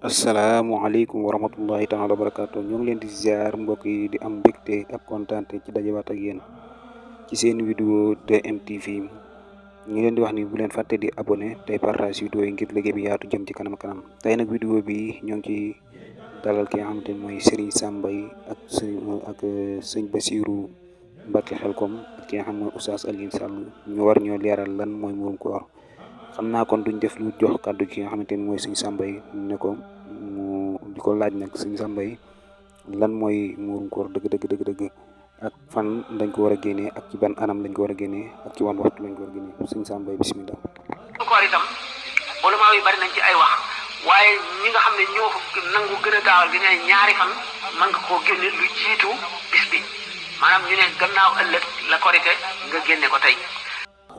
Assalamualaikum warahmatullahi taala wabarakatuh. ñu ngi leen di ziar mbokk yi di am mbégte ak kontaante ci dajewaat ak yéen ci seen vidéo DMTV. ñu leen di wax ni bu leen fàtte di abonné tey partage vidéo yi ngir liggéey bi yaatu jëm ci kanam kanam. tey nag vidéo bi ñoo ngi ci dalal ki nga xamante ni mooy Serigne Sam Mbaye ak sëñ Bassirou Mbacke Xelkom ak ki nga xam mooy Oustaz Alioune Sall ñu war ñoo leeral lan mooy murum koor. xam naa kon duñ def lu jox kàddu ki nga xamante ni mooy sëñ Sam Mbaye ne ko mu di ko laaj nag sëñ Sam Mbaye lan mooy muurum koor dëgg ak fan dañ ko war a génnee ak ci ban anam lañ ko war a génnee ak ci wan waxtu lañ ko war a génnee sëñ Sam Mbaye bismillah. koor itam ulama yi bari nañ ci ay wax waaye ñi nga xam ne ñoo ko nangu gën a gaawal gi ne ñaari fan mën nga koo génne lu jiitu bis bi maanaam ñu ne gannaaw ëllëg la korite nga génne ko tey.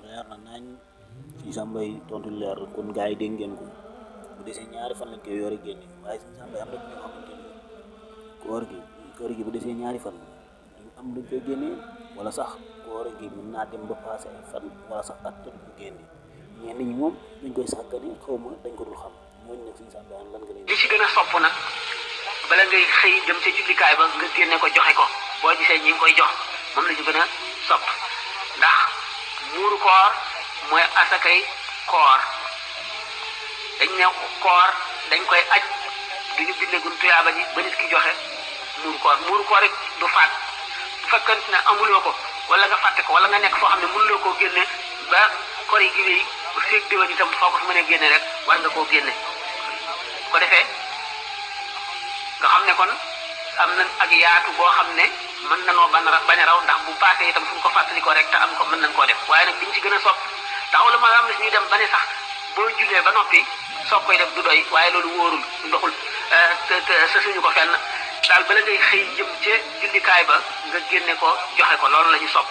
leer na nañ sëñ Sam Mbaye tontu leer kon gars yi dégg ngeen ko bu desee ñaari fan lañ koy yore génne waaye sëñ Sam Mbaye am na ñoo xamante ni koor gi bu desee ñaari fan duñ am luñ koy génne wala sax koor gi mën naa dem ba passé ay fan wala sax at bu génne ñenn ñi moom dañ koy sàggane xaw ma dañ ko dul xam ñooñu nag sëñ Sam Mbaye lan nga leen li ci gën a sopp nag bala ngay xëy dem ca jullikaay ba nga génne ko joxe ko boo gisee ñi ngi koy jox moom la ñu gën a sopp ndax muuru koor mooy asakay koor dañ ne koor dañ koy aj duñu bindegun tuyaaba ji ba nit ki joxe muuru koor it du faat bu fekkante ne amuloo ko wala nga fàtte ko wala nga nekk foo xam ne mënuloo koo génne ba koor yi gi wéy bu feeg déwén itam foo ko fi mënee génne rek war nga koo génne ko defee nga xam ne kon am na ak yaatu boo xam ne mën nanoo bañ a raw ndax bu paasee itam fu ñu ko fàttalikoo rek te am ko mën nañ koo def waaye nag liñ ci gën a sopp ndax wala ma am na suñuy dem ba ne sax boo jullee ba noppi soog koy def du doy waaye loolu wóorul ndoxul te sa suñu ko fenn daal bala ngay xëy jëm ca jullikaay ba nga génne ko joxe ko loolu la ñu sopp